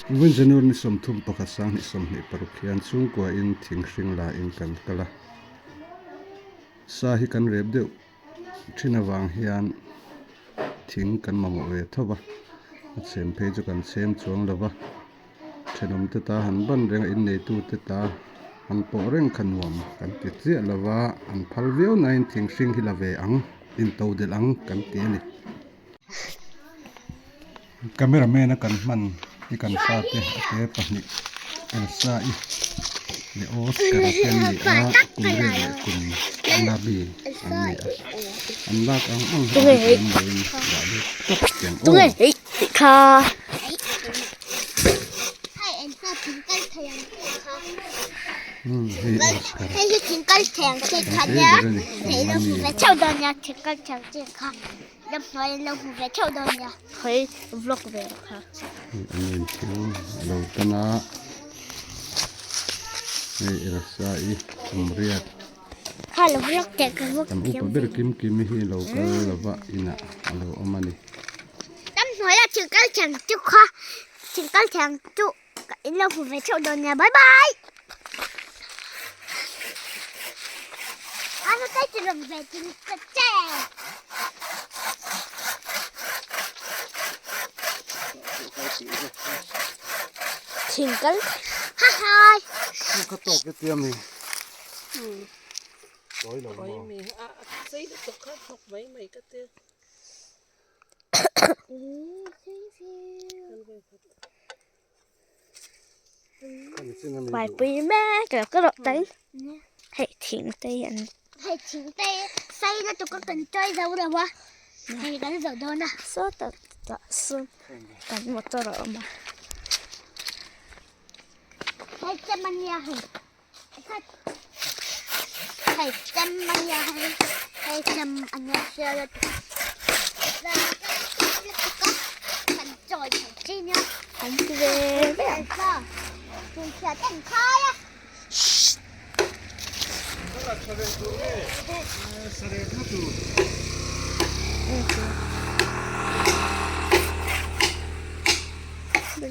Vawiin January ni 31 2026 hian chhungkua in thing hring la in kan kal a, sa hi kan rep deuh thin avang hian thing kan mamawh ve tho va, a chhem phei chu kan chhem chuang lo va, thenawm te ta han ban reng a inneitu te ta han pawh reng kha nuam kan ti chiah lo va, an phal viau nain thing hring hi la ve ang, into delh ang kan ti a ni. Camera man a kan hman hi kan fate a te pahnih Elsa i leh Oscar a te an ni a kum riat leh kum nabi an ni a an lak ang ang hi a dik lem loin dah lut tawp teng aw. Hei Oscar kan te ber a ni kum nga mi. Ramhnuai an lo hmu ve theuh dawn nia. Khawi vlog ve rawh kha. An in thil a lo tan a, hei Elsa i kum riat. Kha lo vlog teh ka vlog Kan upa ber kim kim hi lo kal lova inah a lo awm a ni. Ramhnuaia thil kal thiang chu kha thil kal thiang chu in lo hmu ve theuh dawn nia bye bye. Ano tay tilong ve tin ka che. Thing kal Ha hai. Ka tawk e tia mi. Tawi lo maw. Vaipui mek a ka rawh tai hei thing te hi an Hei thing te sei lutuk a kan chawi zo lo a hei kan zo dawn a. Sawtah tah sawn kan motor a awm a. Hei chem a nia hei hei chem a nia hei hei chem a nia hria lutuk kan chawi thei thin a. An ti ve ve ang.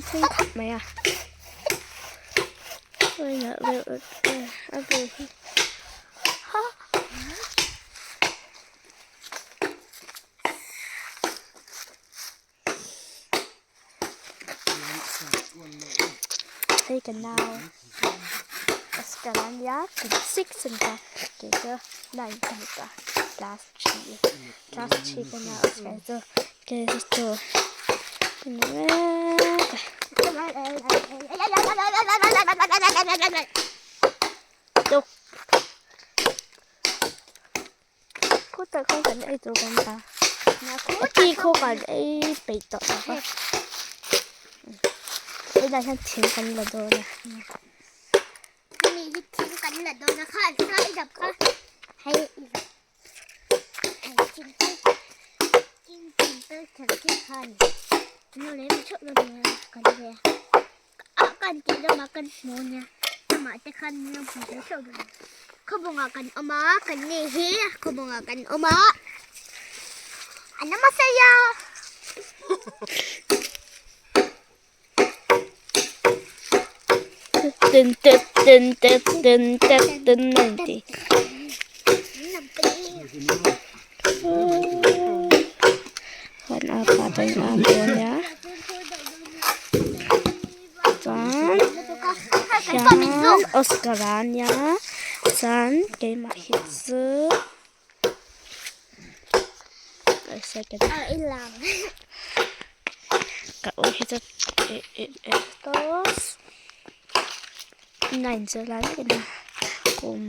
Thleng khawp mai a. Hei ka nau Oscar a nia kum six a ni ta kei chu nine ka ni ta class three class three ka nia Oscar chu kei chu two ka ni mek a. Khutah khan kan ei tur kan ta a ti khaw kan ei peih tawh lo va tunah hian thing kan la dawn a. Hemi hi thing kan la dawn a kha kha i dap kha hei i dap hei thing kal thing thing kal thang khi khan nu leh mi theuh dawn nia kan ve a kan tih lamah kan hmu nia amah te khan min lo hmu ve theuh dawn khawbungah kan awm a kan ni hi khawbungah kan awm a an awm a sei a. Tin tet tin tet tin tet tin a inti. Kan a pa te in a bu ania chuan hian Oscar a ania chuan keimah hi chu ka u hi chu nine chu lai vek a ni kum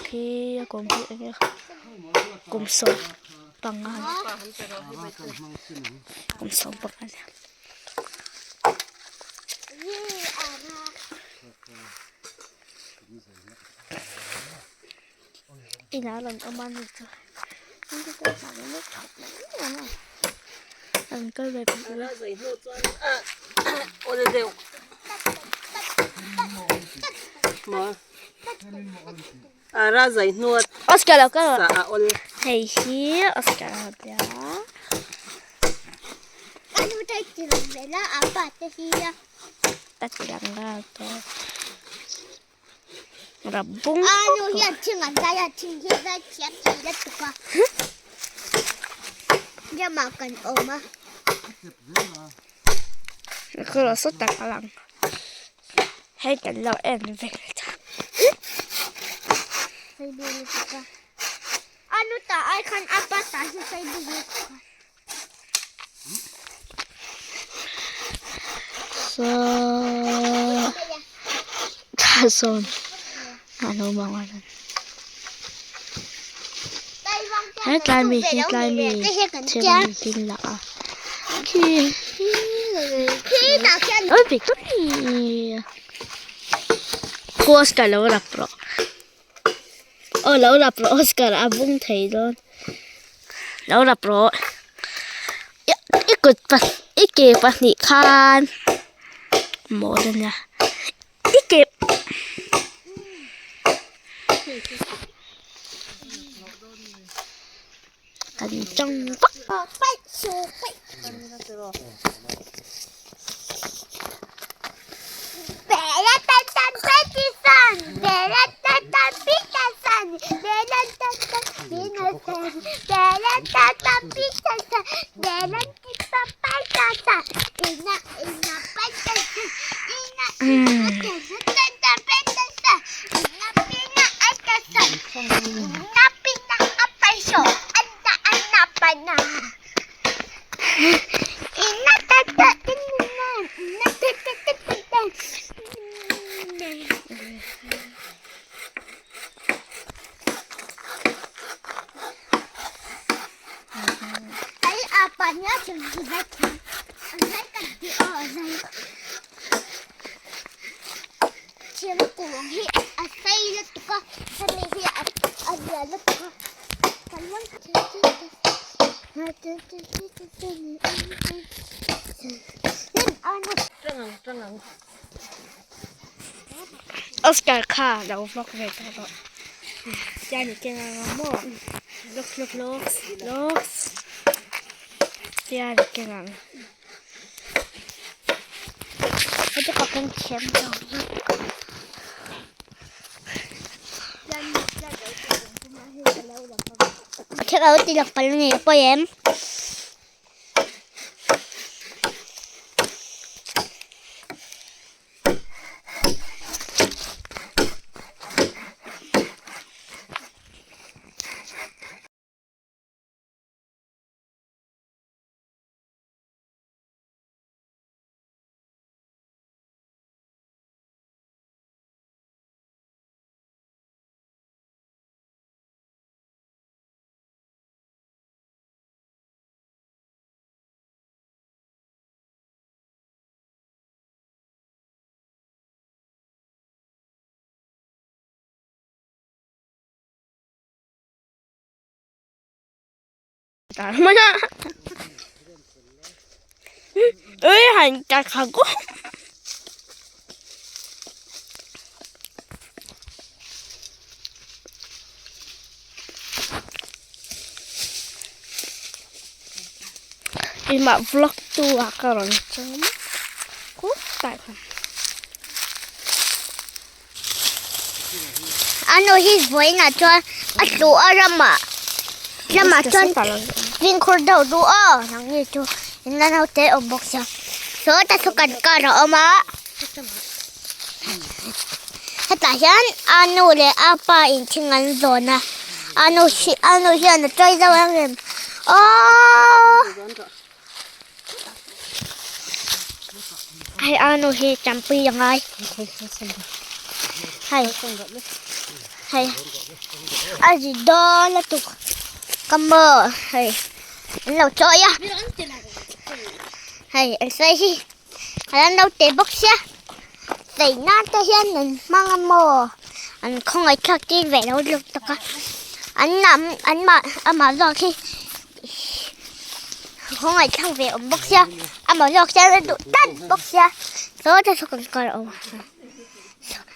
khi kum khi eng nge kum sawm panga kum sawm panga a ni. Inah rawn awm a ni chu an kal ve pawh Oscar lo kal rawh hei hi Oscar a nia. ta ti lang nghal tawh rap bung A nu hian thing an zai a thing hi a zai thiam thei lutuk a ramah kan awm a. Ka rawh saw tak a lang hei kan lo en vel ta. Sei bik lutuk a a nu tah ai khan a pa tah hi sei bik lutuk a. Saw tah sawn a lo bang a he tlai mi hi tlai mi thil an la a khi oi bik Oscar lo rap rawh aw lo rap rawh Oscar a bung thei dawn lo rap rawh i kut i ke pahnih khan mawl a nia. I kep. Kan tawng vak. Oscar kha lo vlog ve tawh rawh tian i keng ang a maw vlog vlog vlogs vlogs tian i keng ang. Heti ka keng thiam lo Thil alo ti lak palh a ni pawi em. 왜 하니까 가고? Ima vlog tu a ka rawn chang khup tai khan. A nu hi vawiinah chuan a tlu a ramah ramah chuan fimkhur deuh duh aw nangni chu in la naute awm bawk sia saw ta chu kan car a awm a hetah hian a nu leh a pa in thing an zawn a a nu hi a nu hian a tuai zauh em em aww. Hei a nu hi champui a ngai hei hei a ri dawn lutuk ka maw hei an lo chawi a hei an sawi hi a la naute bawk sia chei nan te hian an hmang a maw an khawngaih thlak tir ve lo lutuk a an lam an mah amah zawk hi. Khawngaih thlak ve awm bawk sia amah zawk hian a duh tlat bawk sia saw ta saw kan kar a awm a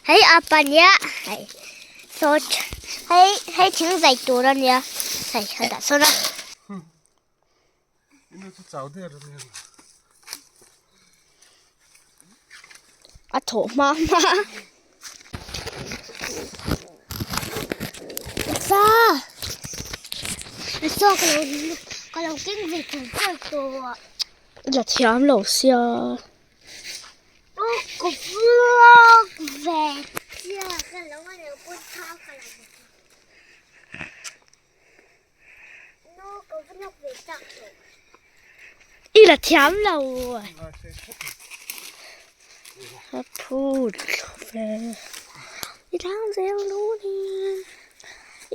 hei a pa nia hei saw hei hei thing zai tur a nia hei a dah sawn a. thawh hma hma. Sa Saw ka lo ka lo keng ve char char tawh. La thiam lo sia. Aw ka vlog ve chiah ka lo a lo pawn thla ka lo No ka vlog ve chak tawh. I la thiam lo. A phut ve. I thang zel dawn em?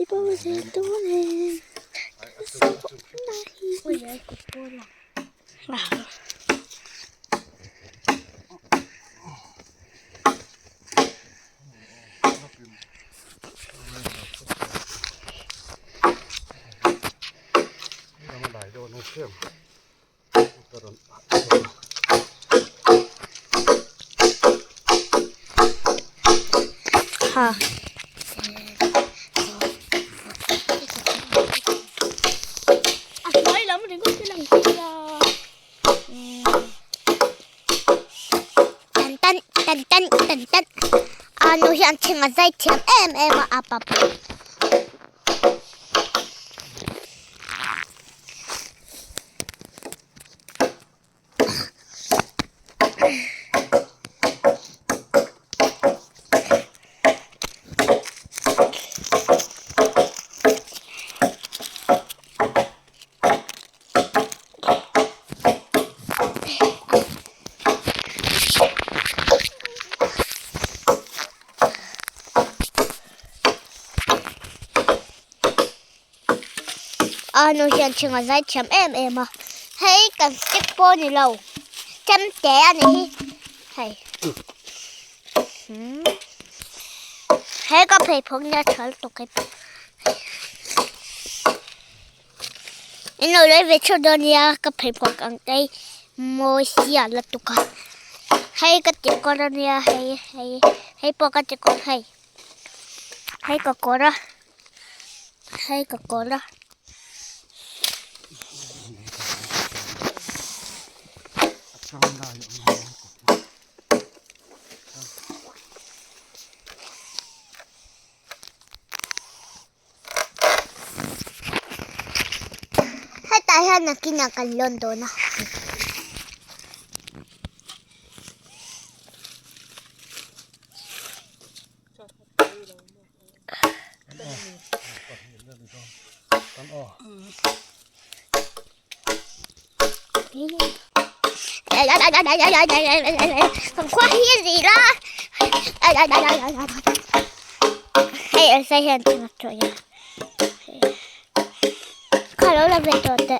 I bo zel dawn em? Ha. A hnuai lam ringawt te lang thei a. Tan tan tan tan tan tan a nu hian thing a zai thiam em em a a pa pawh. A nu hian thing a zai thiam em em a hei kan stick pawh a ni lo chemte a ni hi hei he ka pheiphawk nia tha lutuk hei in lo lei ve theuh dawn nia ka pheiphawk ang te hi mawi sia lutuk a hei ka ti kawr a nia hei hei hei pawh ka ti kawr hei hei ka kawr a. Hei ka kawr a. Hetah hian nakinah kan lawn dawn a. Hei ở đây hiện thì mặt trời Khai đó là về trò tệ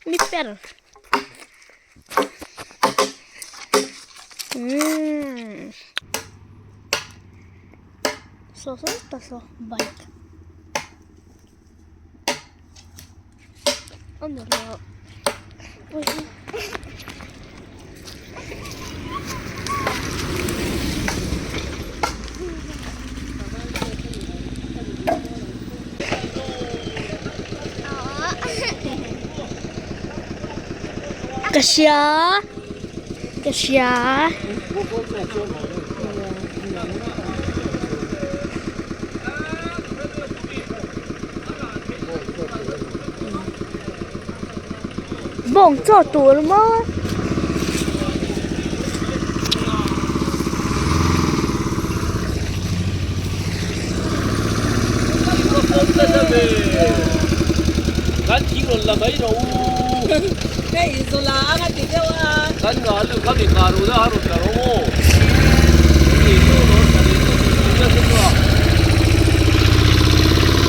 Mi per. Saw saw ta saw bike. A ni lo. Ka hria ka hria. Bawng chaw tur maw.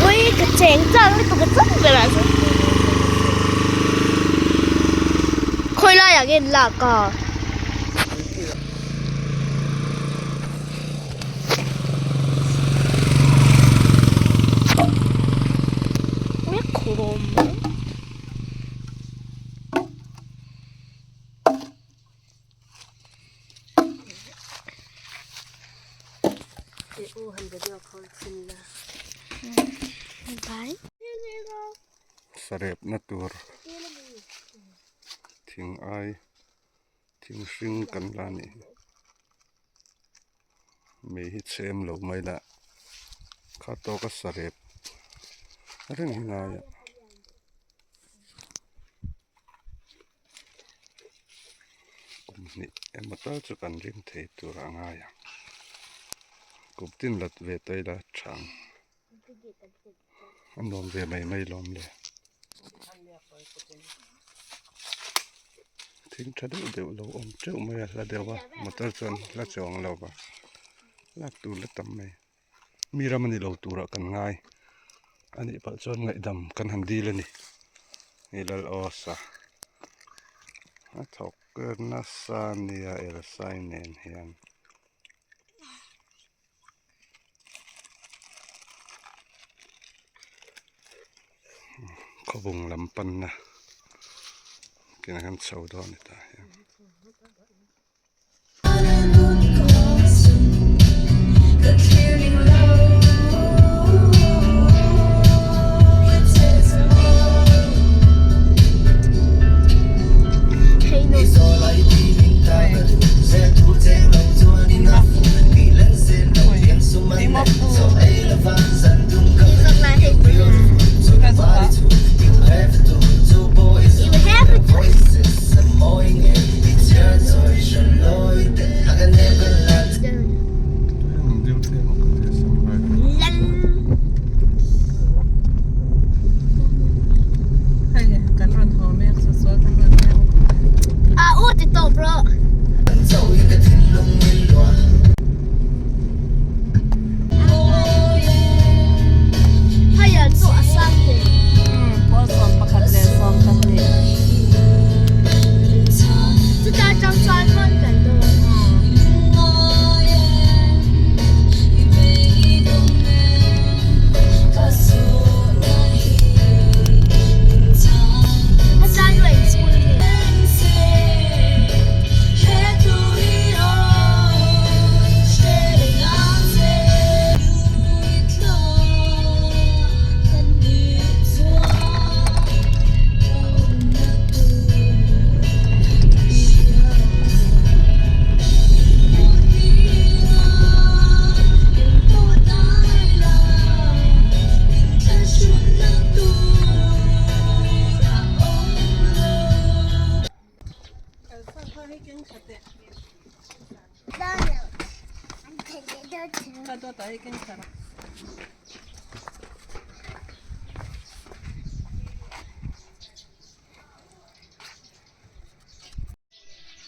Ui ka cheng chang lutuk a chang ber ah chuan khawi laiah nge an lak a. Sarepna tur. Thing ai thing hring kan la nih hi mei hi chhem lo mai la kha tawka sarep reng hi ngai a. Kum hnih emaw tal chu kan ring thei tur a ngai ang kum tin lat ve ta ila tha ang a nuam ve mai mai lawm le thing tha deuh deuh lo awm teuh mai a hla deuh a motor chuan hla chuang lo va lak tur la tam mai. Mi ram a ni lo turah kan ngai a nih palh chuan ngaihdam kan han dil a ni hei lal awsa a thawk nasa nia elsai nen hian. Khawbung lam panna kinah hian chho dawn a ni tah hian.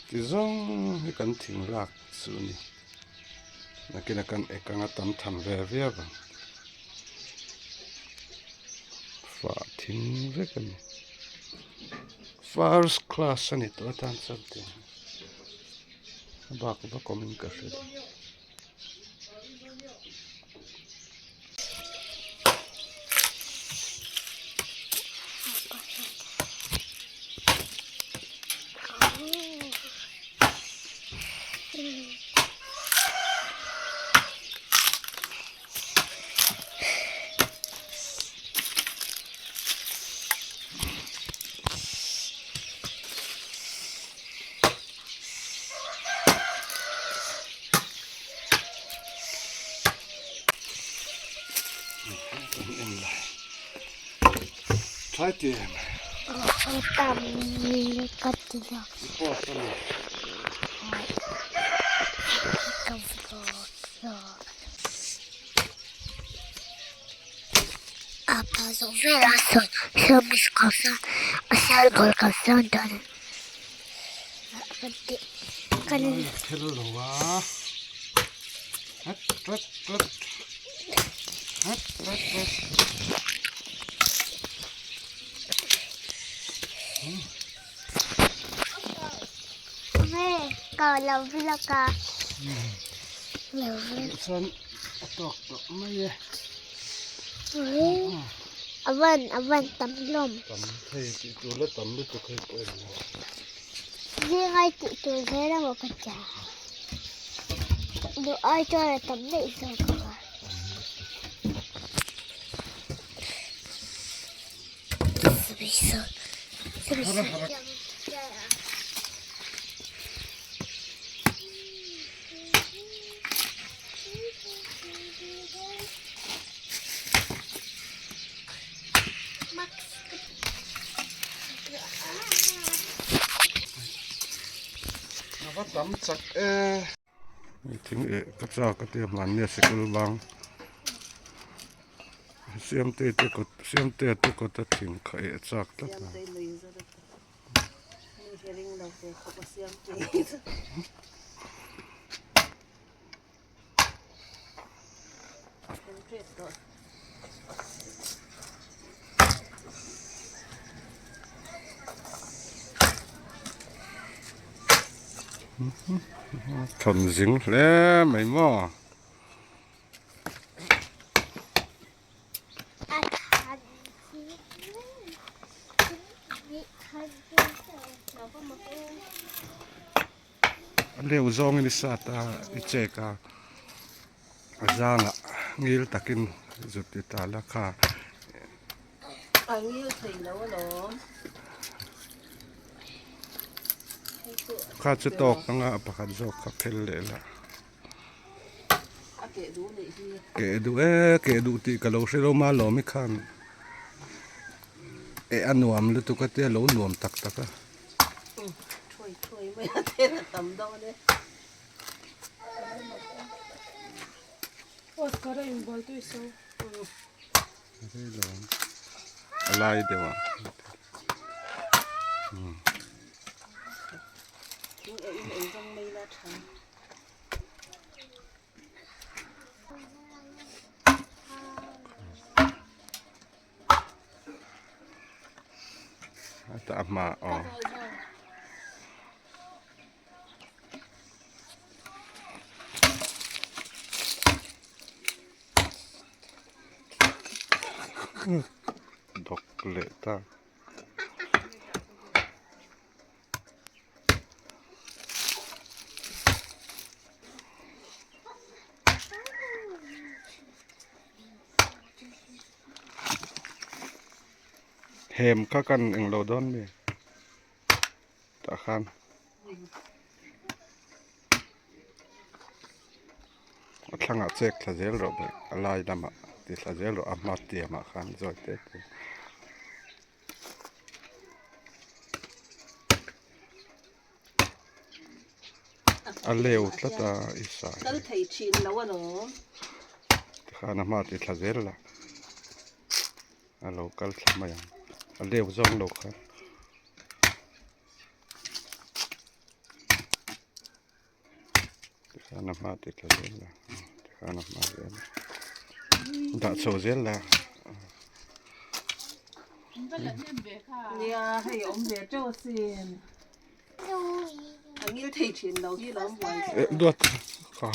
Ti zawng hi kan thing lak chu a ni nakinah kan ek anga tam tham ve viau ang fah thing vek a ni first class a ni tawh atan chuan tiang hi a bak vak awmin ka hre lo. Try ti em. Tam ka ti lo. Report a ni. Ka vlog vlog. Apa zo vera son service ka sa asal bol ka sa dan. Kan Phel lo a. Hat hat hat. Hat hat hat. Ka lo vlog a. Lo vlog. Chuan a tawk tawh mai e. Avan avan tam hlawm. Tam thei tih tur la tam lutuk hei pawh a ni lo. Zingai tih tur zel emaw ka tia. Duh ai chuan a tam daih zawk ang a. va tam chak e. Thing eh ka chak a tia hmanni a sikul bang Siamtei te kawt Siamtea te kawt a thing kha eh chak tlat a. Thawn zing hle mai maw. A leu zawngin i sat a i check a a zangah ngil takin zut i tal a kha. A ngil thei lo alawm. Kha chu tawk anga a pakhat zawk kha phel leh la. A keh duh nih hi. Keh duh e keh duh tih ka lo hre lo ma lawm i khan eh a nuam lutuk a tia lo nuam tak tak a. Thuai thuai mai a then a tam dawn e. Oscar a inbual tui so. A lai deuh a. Thing eh in ei zawng mai la tha. Ta hma aw. Dawk leh ta. Hem kha kan englo dawn mi tah khan a thlangah chek thla zel rawh bawk a lai lamah ti thla zel rawh a hma tiamah khan zawi te te. A leu tlat a i sa Kal thei thin lo alawm. Tikhan a hma ti thla zel la a lo kal thla mai ang a leu zawng lo khan. Tikhan a hma ti thla zel la tikhan a hma zel la dah chho zel la. Nia hei awm ve teuh asin. A ngil thei thin lo hi lo buai. Eh duat kha.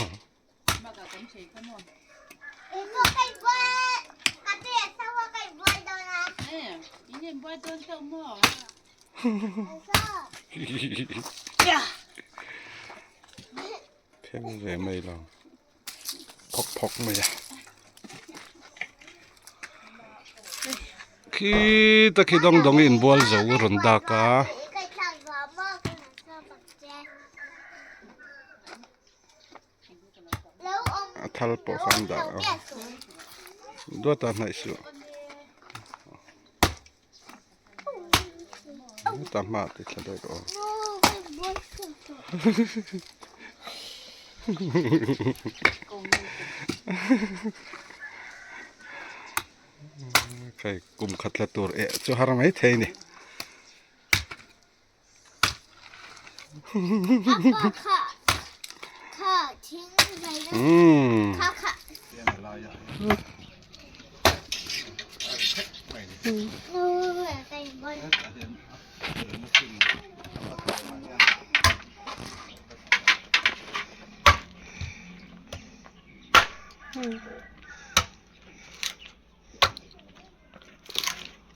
Phel ve mai lo phawk phawk mai a khi ta khi dawng dawng in bual zo rawn dak a. A thal pawh kha an dah a duat a hnaih suh ta hma ti thla daih rawh aw hei kum khat la tur eh chu har mai thei a ni.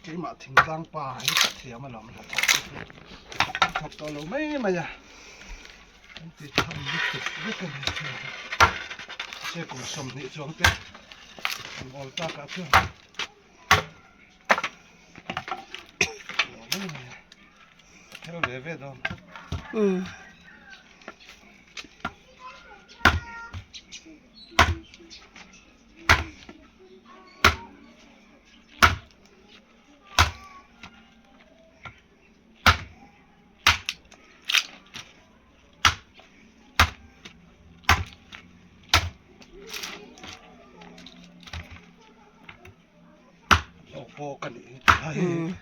Keimah thingtlang pa hi ka thiam alawm hla thawk te chu thawk tawh lo mai mai a an ti tham lutuk vek a ni se kum 20 chuang te an awl takah chuan lo mai mai a phel ve ve dawn. bawk a nih hi tilai hi.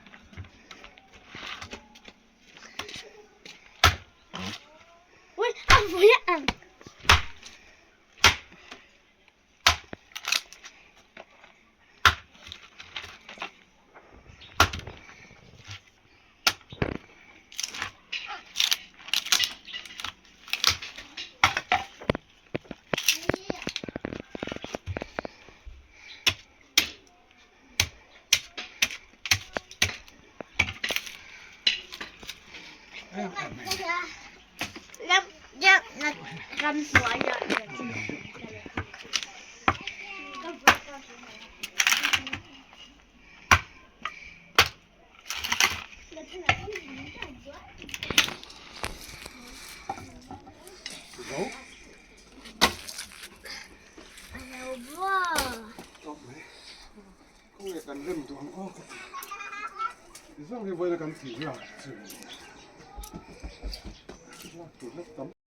Khawnge kan rem duh ang aw ka ti. Ti zawng hi vawiin a kan tih lak chu lak tur lek tam.